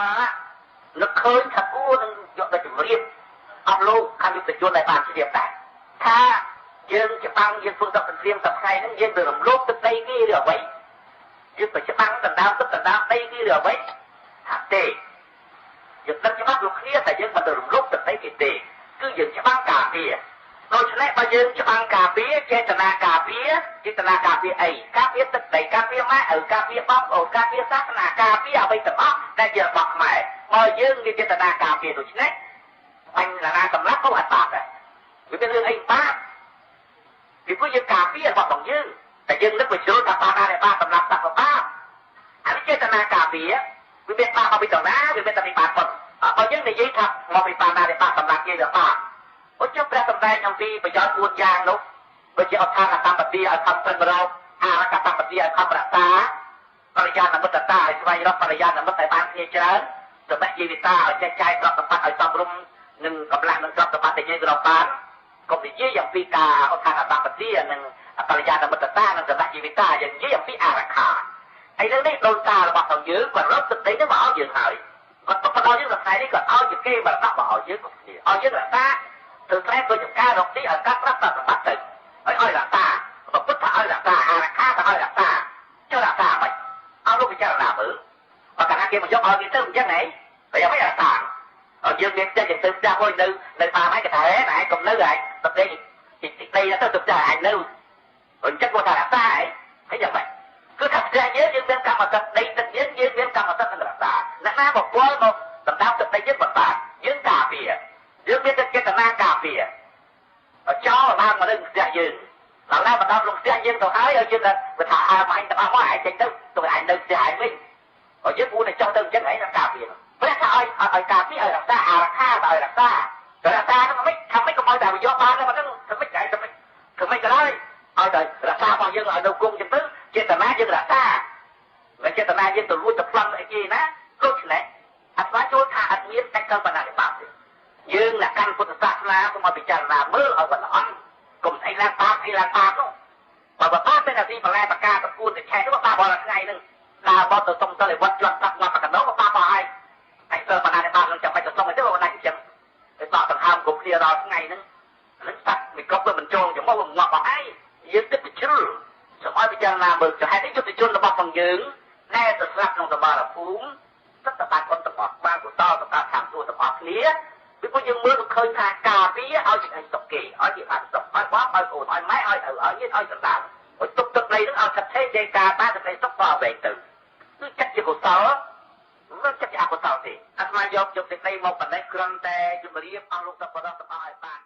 មានឹកឃើញថាគួរនឹងយកទៅជម្រាបអស់លោកខាងយុទ្ធជនដែលបានជ្រាបដែរថាយើងច្បាំងយើងធ្វើសង្គ្រាមសប្តាហ៍ហ្នឹងយើងទៅរំលោភទឹកដីគេឬអ្វីយើងទៅច្បាំងដណ្ដើមទឹកដណ្ដើមដីគេឬអ្វីថាទេយើងដឹងច្បាស់លោកគ្នាតែយើងមិនទៅរំលោភទឹកដីគេទេគឺយើងច្បាំងការពារដូច្នេះបើយើងច្បាំងការពារចេតនាការពារចេតនាការពារអីការពារទឹកដីការពារម៉ែឪការពារបងប្អូនការពារសាសនាការពារអ្វីទាំងអស់ដែលជារបស់ខ្មែរបើយើងមានចេតនាការពារដូច្នេះអញណាសម្រាប់ក៏អត់បាបដែរវាមានរឿងអីបាបពីព្រោះយើងការពាររបស់បងយើងតែយើងនឹកបញ្ចូលថាបាបដែរបាបសម្រាប់សត្វបាបអានេះចេតនាការពារវាមានបាបមកពីតណាវាមានតែពីបាបប៉ុនបើយើងនិយាយថាមកពីបាបណាដែលបាបសម្រាប់យើងទៅបាបអូចុះព្រះសម្ដែងអំពីប្រយោជន៍4យ៉ាងនោះដូចជាអដ្ឋានសម្បទាឲ្យខំប្រឹងរកអារក្សសម្បទាឲ្យខំរក្សាបរិយានមិត្តតាឲ្យស្វែងរកបរិយានមិត្តឲ្យបានគ្នាច្រើនសម្រាប់ជីវិតាឲ្យចែកចាយទ្រព្យសម្បត្តិឲ្យសមរម្យនិងកម្លាំងនិងទ្រព្យសម្បត្តិដែលយើងរកបានកុំនិយាយអំពីការអដ្ឋានសម្បទានិងបរិយានមិត្តតានិងសម្រាប់ជីវិតាយើងនិយាយអំពីអារក្ខាហើយរឿងនេះដូនតារបស់ផងយើងគាត់រកទឹកដីនេះមកឲ្យយើងហើយគាត់ទុកមកដល់យើងថ្ងៃនេះគាត់ឲ្យជាគេមកដាក់មកឲ្យយើងគ្រប់គ្នាឲ្យយើងរក្សាធ្វើស្រែធ្វើចំការរកទីឲ្យកាត់ប្រាប់សម្បត្តិទៅឲ្យឲ្យរក្សាបើពុទ្ធថាឲ្យរក្សាអារក្ខាថាឲ្យរក្សាចុះរក្សាមិនឲ្យលោកពិចារណាមើលបើកាលណាគេមកយកឲ្យគេទៅអញ្ចឹងហីតែយ៉ាងម៉េចរក្សាឲ្យយើងមានចិត្តទៅផ្ទះមួយនៅនៅតាមហ្នឹងគេថាហេឯងកុំនៅឯងទៅទេទីដីទៅទៅផ្ទះឯងនៅអញ្ចឹងគាត់ថារក្សាហីហើយយ៉ាងម៉េចគឺថាផ្ទះយើងយើងមានកម្មសិទ្ធិដីទឹកយើងយើងមានកម្មសិទ្ធិនឹងរក្សាអ្នកណាមកគាល់មកដណ្ដើមទឹកដីយើងមិនបានយើងការពារយើងមានតែចេតនាការពារចោលឡើងមកលើផ្ទះយើងឡើងឡើងមកដល់ក្នុងផ្ទះយើងទៅហើយឲ្យយើងថាថាអើមកអញទាំងអស់មកឯងចេញទៅទៅឯងនៅផ្ទះឯងវិញឲ្យយើងគួរតែចង់ទៅអញ្ចឹងឯងនឹងការពារព្រះថាឲ្យឲ្យការពារឲ្យរក្សាអារក្ខាឲ្យរក្សាតែរក្សាហ្នឹងមិនថាមិនកុំឲ្យតែយកបានហ្នឹងធ្វើម៉េចឯងធ្វើម៉េចធ្វើម៉េចក៏ដោយឲ្យតែរក្សារបស់យើងឲ្យនៅគង់ចឹងទៅចេតនាយើងរក្សាមិនចេតនាយើងទៅលួចទៅប្លន់អីគេណាដូច្នេះអាត្មាចូលថាអត់មានតែកលបណ្ណាបាបទេយើងអ្នកកាន់ពុទ្ធសាសនាសូមឲ្យពិចារណាមើលឲ្យល្អន់កុំស្អីឡើងបាបអីឡើងបាបនោះបើបាបតែទីបន្លែបកាតគួនទៅឆែកនោះបាបរាល់ថ្ងៃហ្នឹងដើរបត់ទៅសុំទៅឲ្យវត្តជាប់តាក់ងាប់កណ្ដោបាបអស់ហើយហើយទៅបណ្ណាបាបនឹងចាំបាច់ទៅសុំអីទៅបណ្ណាអញ្ចឹងទៅតដង្ហើមគ្រប់គ្នារាល់ថ្ងៃហ្នឹងហ្នឹងសត្វមីក្រូបវាមិនចូលច្រមុះវាងាប់អស់ហើយយើងគិតទៅជ្រុលសូមឲ្យពិចារណាមើលចុះហេតុនេះយុទ្ធជនរបស់ផងយើងណែទៅស្លាប់ក្នុងសមរភូមិទឹកតបានអត់ទាំងអស់បានកុសលតការខាងសួរទាំងអស់គ្នាពីព្រោះយើងមើលទៅឃើញថាការពារឲ្យឲ្យសុខគេឲ្យគេបានសុខឲ្យបងឲ្យអូនឲ្យម៉ែឲ្យឪឲ្យញាតិឲ្យសន្តានឲ្យទុកទឹកដីហ្នឹងឲ្យថិតថេរជាការបានតែសុខតវែងទៅគឺចិត្តជាកុសលមិនចិត្តជាអកុសលទេអាត្មាយកយកសេចក្តីមកបណ្ដេញគ្រាន់តែជម្រាបអស់លោកសប្បុរសទាំងអស់ឲ្យបាន